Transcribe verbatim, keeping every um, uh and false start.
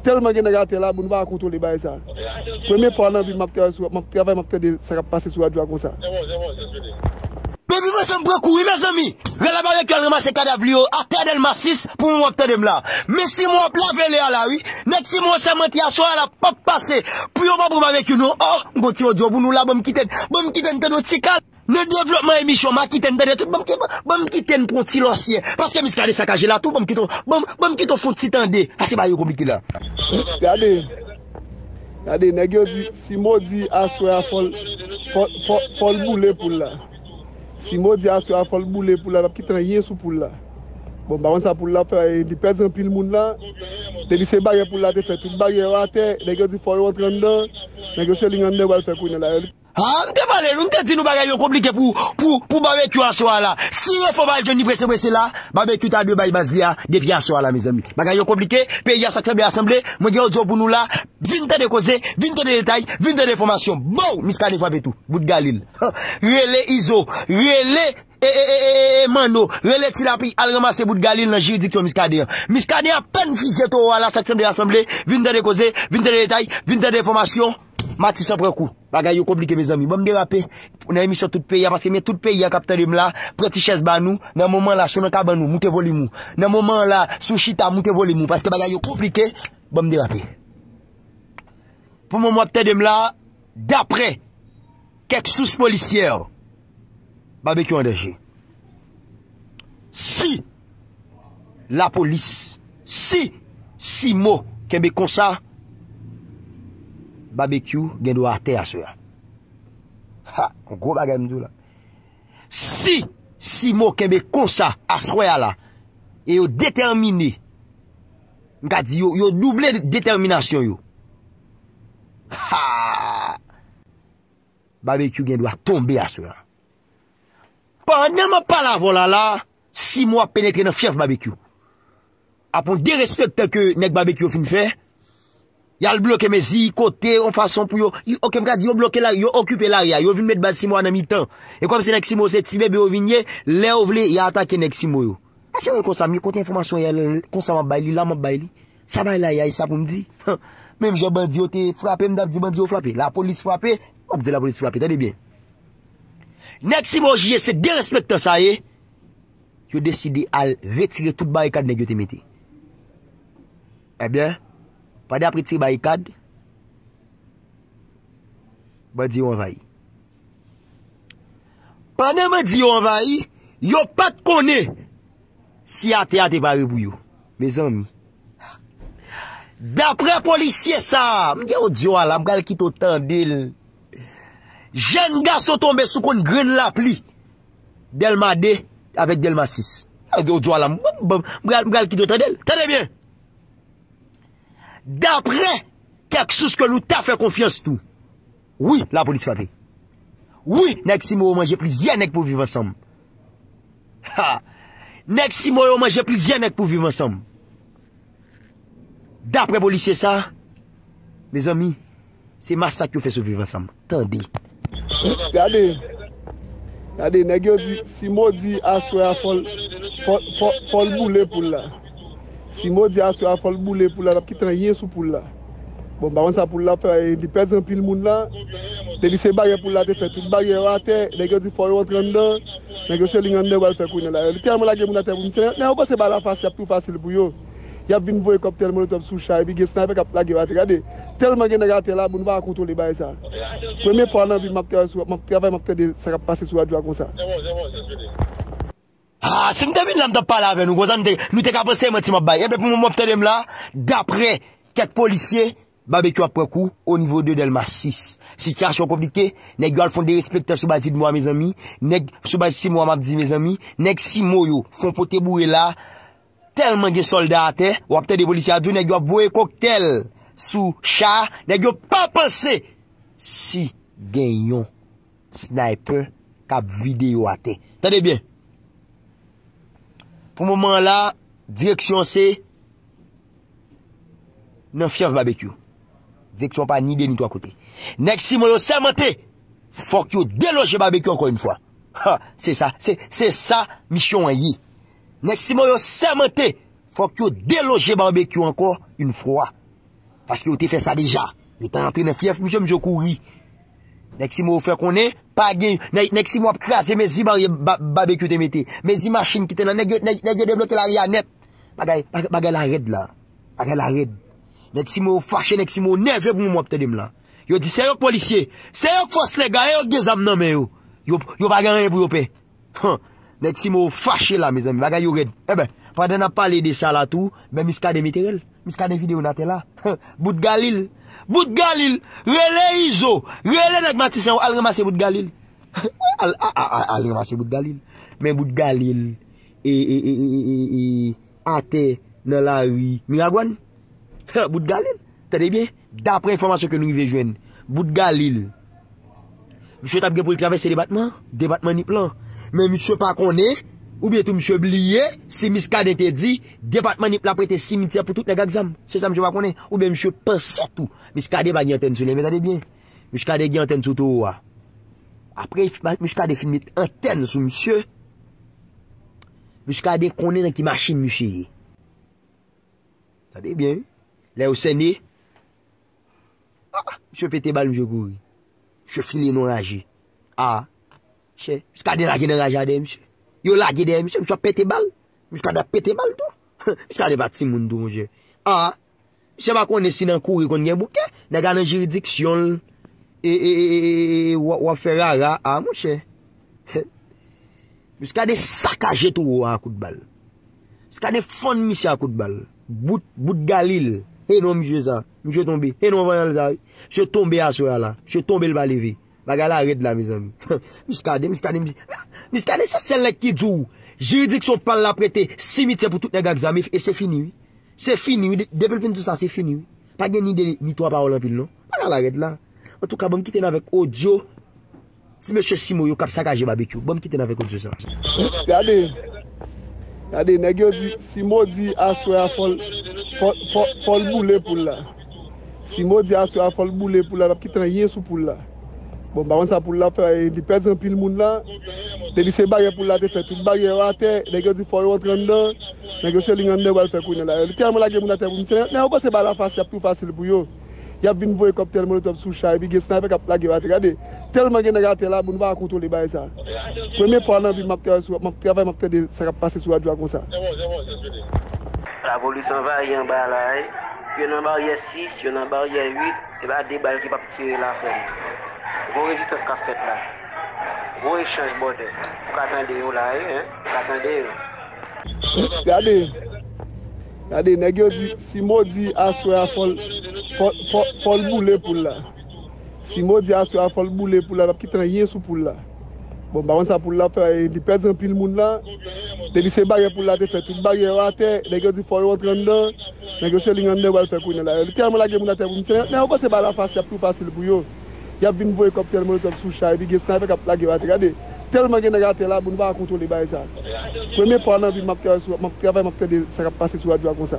Tèlman gen nèg atè la, bon, nou pa ka kontwole bagay sa. Premye fwa nan vi m ap travay, sou, m ap travay, m ap tande sa k ap pase sou radyo a konsa. Men viv ansanm pran kou wi, mezanmi. Rèl la Babekyou al ranmase kadav li yo atè Dèlma sis pou mwen w ap tande m la. Men Simo ap lave lè a la wi. Nèg Simo sèmante aswè a la p ap pase pou yo pa pran Babekyou non. Oh, m gon ti odyo pou nou la, ban m kite n, ban m kite n tande yon ti kal. Nan devlopman emisyon, m a kite n tande tout, ban m ki-, ban m kite n pran ti lòsyè. Paske Miskaden sakaje la tou, ban m kite, ban m, ban m kite w fon ti tande. Ase bagay yo konplike la. Gade, gade, nèg yo di, Simo di aswè a fò l, fò, fò, fò l boule poul la. Simo di aswè a fò l boule poul la, l ap kite anyen sou poul la. Bon, m pa konn sa poul la fè, li pèdi anpil moun la. Depi se baryè poul la te fè, tout baryè yo atè, nèg yo di fò yo antre anndan, nèg yo se li anndan yo pral fè kounye a la. Ah, m te pale nou, m te di nou bagay yo konplike pou, pou, pou Babekyou aswè a la. Si yo fò pa al jwenn li prese prese la, Babekyou ta dwe bay baz li a depi aswè a la, mezanmi. Bagay yo konplike, peyi a sa k sanble a sanble, mwen gen odyo pou nou la, vin tande koze, vin tande detay, vin tande enfòmasyon. Bow! Miskaden frape tou, bout galil. Rele Izo, rele e, e, e, e, e, Manno, rele Ti Lapli, al ranmase bout galil nan jiridiksyon Miskaden an. Miskaden apèn fizye towo a la, sa k sanble a sanble, vin tande koze, vin tande detay, vin tande enfòmasyon. Matisan pran kou. Bagay yo konplike, mezanmi. Ban m derape nan emisyon tout peyi a, paske men tout peyi a k ap tande m la, pran ti chèz ba nou. Nan moman la, si w nan kabann ou, moute volim ou. Nan moman la, si w chita, moute volim ou, paske bagay yo konplike. Ban m derape. Pou moman w ap tande m la, daprè kèk sous polisyè, Babekyou an danje. Si lapolis, si Simo kenbe konsa, Babekyou gen dwa atè aswè a. Ha, yon gwo bagay m di w la. Si Simo kenbe konsa aswè a la, e yo detèmine, m ka di yo, yo double detèminasyon yo. Ha! Babekyou gen dwa tonbe aswè a. Pandan m ap pale avè w la la, Simo ap penetre nan fyèf Babekyou. Ap yon derespektan ke nèg Babekyou yo fin fè, y al bloke mezi kote yon fason pou yo, y-, oke, m ka di yo bloke la, yo okipe lari a, yo vin met baz Simo a nan mitan. E kòmsi nèg Simo se ti bebe yo vin ye, lè yo vle, y a atake nèg Simo yo. Ase mwen konsa, m kote enfòmasyon yè, konsa m ap bay li, la m ap bay li. Sa bay la, y a, e sa pou m di. Menm jan bandi yo te frape, m t ap di bandi yo frape. Lapolis frape, m ap di lapolis frape, tande byen. Nèg Simo jije se derespektan sa ye. Yo deside al retire tout barikad nèg yo te mete. Ebyen, pandan y ap retire barikad, bandi yo anvayi. Pandan bandi yo anvayi, yo pa t konnen si atè a te pare pou yo. Mezanmi, daprè polisye sa a, m gen odyo a la, m pral kite w tande l. Jèn gason tonbe sou konn grenn lapli Dèlma de avèk Dèlma sis. Odyo a la, m, m, m, m pral, m pral kite w tande l. Tande byen. Daprè kèk sous ke nou ta fè konfyans tou. Wi, lapolis frape. Wi, nèg Simo yo manje plizyè nèg pou viv ansanm. Ha! Nèg Simo yo manje plizyè nèg pou viv ansanm. Daprè polisye sa, mezanmi, se masak yo fè sou viv ansanm. Tande. Gade. Gade, nèg yo di, Simo di aswè a fò l, fò, fò, fò l boule poul la. Simo di aswè a fò l boule poul la, l ap kite anyen sou poul la. Bon, m pa konn sa poul la fè, li pèdi anpil moun la. Depi se baryè poul la te fè, tout baryè yo atè, nèg yo di fò yo antre anndan, nèg yo se li anndan yo pral fè kounye a la. Yo literalman lage moun atè pou misye. Lè yo panse bagay la fasil, y ap tou fasil pou yo. Y ap vin voye kòptèl molotòv sou cha, epi gen snaypè k ap lage yo atè. Gade, tèlman gen nèg atè la, bon, nou pa ka kontwole bagay sa. Premye fwa nan vi m ap travay, sou, m ap travay, m ap tande sa k ap pase sou radyo a konsa. Ah, si m te vin la, m t ap pale avè nou, konsa nou te, nou te ka panse e manti m ap bay. Ebyen, pou moman w ap tande m la, daprè kèk polisye, Babekyou ap pran kou onivo de Dèlma sis. Sitiyasyon konplike, nèg yo al fè yon derespektan sou baz Simo a, mezanmi. Nèg sou baz Simo a, m ap di, mezanmi, nèg Simo yo fè yon pote boure la, tèlman gen sòlda atè, w ap tande polisye a di w nèg yo ap voye koktèl sou cha, nèg yo pa panse si gen yon snaypè k ap vide yo atè. Tande byen. Pou moman an la, direksyon an se nan fyèf Babekyou. Direksyon an pa ni de ni twa kote. Nèg Simo yo sèmante, fòk yo deloje Babekyou ankò yon fwa. Ha, se sa, se, se sa misyon an ye. Nèg Simo yo sèmante, fòk yo deloje Babekyou ankò yon fwa. Paske yo te fè sa deja. Yo te antre nan fyèf misye, misye kouri. Nèg Simo yo fè konnen, pa gen, nèg, nèg Simo ap kraze mezi baryè ba-, babekyou te mete. Mezi machin ki te nan, nèg yo, nèg, nèg yo debloke lari a nèt. Bagay, bagay, bagay la rèd la. Bagay la rèd. Nèg Simo yo fache, nèg Simo yo nève pou moman w ap tande m la. Yo di se yo k polisye, se yo k fòs legal, e yo k gen zam nan men yo. Yo, yo pa gen anyen pou yo pè. Huh. Nèg Simo yo fache la, mezanmi. Bagay yo rèd. Enben, pandan n ap pale de sa la tou, ben Muscadin mete rèl. Muscadin vide yo n atè la. Huh. Bout Galil. Bout Galil. Rele Izo. Rele nèg Matisan yo al ranmase bout Galil. Al, a, a, a, al ranmase bout Galil. Men bout Galil. E, e, e, e, e, e, e, atè nan lari Miragwàn. Huh. Bout Galil. Tande byen. Daprè enfòmasyon ke nou rive jwenn, bout Galil, misye t ap gen pou l travèse depatman, depatman Nip lan. Men misye pa konnen, oubyen tou misye bliye, si Muscadin te di, depatman Nip la prete simityè pou tout nèg ak zam. Se sa misye pa konnen. Oubyen misye panse tou. Muscadin pa gen antèn sou li, men tande byen. Muscadin gen antèn sou towo a. Apre Muscadin fin met antèn sou misye, Muscadin konnen nan ki machin misye ye. Tande byen, wi. Lè yo sène, ah, misye pete bal, misye kouri. Misye file nan raje. Ah, chè, Muscadin lage nan raje a dèyè misye. Yo lage dèyè misye, misye ap pete bal. Muscadin ap pete bal tou. Muscadin pa timoun tou, monchè. Ah, misye pa konnen si nan kouri konn gen bouke. Nèg la nan jiridiksyon l. E, e, e, e, e, e, w ap, w ap fè rara. Ah, monchè. Muscadin sakaje towo a kout bal. Muscadin fann misye a kout bal. Bout, bout Galil. E non, misye sa. Misye tonbe. E non, vanyan l sa, wi. Misye tonbe aswè a la. Misye tonbe, l pa leve. Bagay la rèd la, mezanmi. Muscadin, Muscadin, Muscadin se sèl nèg ki di w jiridiksyon pa l la prete simityè pou tout nèg ak zam, e se fini, wi. Se fini, wi. De-, depi l fin di w sa, se fini, wi. Pa gen ni de, ni twa pawòl anpil, non. Bagay la rèd la. Antouka, ban m kite n avèk odyo ti mesye Simo yo k ap sakaje babekyou. Ban m kite n avèk odyo sa. Gade. Gade, nèg yo di, Simo di aswè a fò l, fò, fò, fò l boule poul la. Simo di aswè a fò l boule poul la, l p ap kite anyen sou poul la. Bon, m pa konn sa poul la ap fè, li pèdi anpil moun la. Depi se baryè poul la te fè, tout baryè yo atè, nèg yo di fò yo antre anndan. Nèg yo se liy anndan yo pral fè kounye a la. Yo literalman lage moun atè pou misye. Lè yo panse bagay la fasil, ap tou fasil pou yo. Y ap vin voye kòktèl molotòv sou cha, epi gen snaypè k ap lage yo atè. Gade, tèlman gen nèg atè la, moun pa ka kontwole bagay sa. Premye fwa nan vi m, m ap travay sou, m ap travay, m ap tande sa k ap pase sou radyo a konsa. Lapolis anvayi anba la, wi. Yo nan baryè sis, yo nan baryè uit, e pa de bal ki p ap tire la, frè m. Gwo rezistans k ap fèt la. Gwo echanj bòdè. Ou ka tande yo la, wi, en. Ou ka tande yo. Gade. Gade, nèg yo di, Simo di aswè a fò l, fò, fò, fò l boule poul la. Simo di aswè a fò l boule poul la, l p ap kite anyen sou poul la. Bon, m pa konn sa poul la ap fè, li pèdi anpil moun la. Depi se baryè poul la te fè, tout baryè yo atè, nèg yo di fò yo antre anndan, nèg yo se liy anndan yo pral fè kounye a la. Yo literalman lage moun atè pou misye. Lè yo panse bagay la fasil, ap tou fasil pou yo. Y ap vin voye kòktèl molotòv sou cha, epi gen snaypè k ap lage yo atè. Gade, tèlman gen nèg atè la, moun pa ka kontwole bagay sa. Premye fwa nan vi m, m ap travay sou, m ap travay, m ap tande sa k ap pase sou radyo a konsa.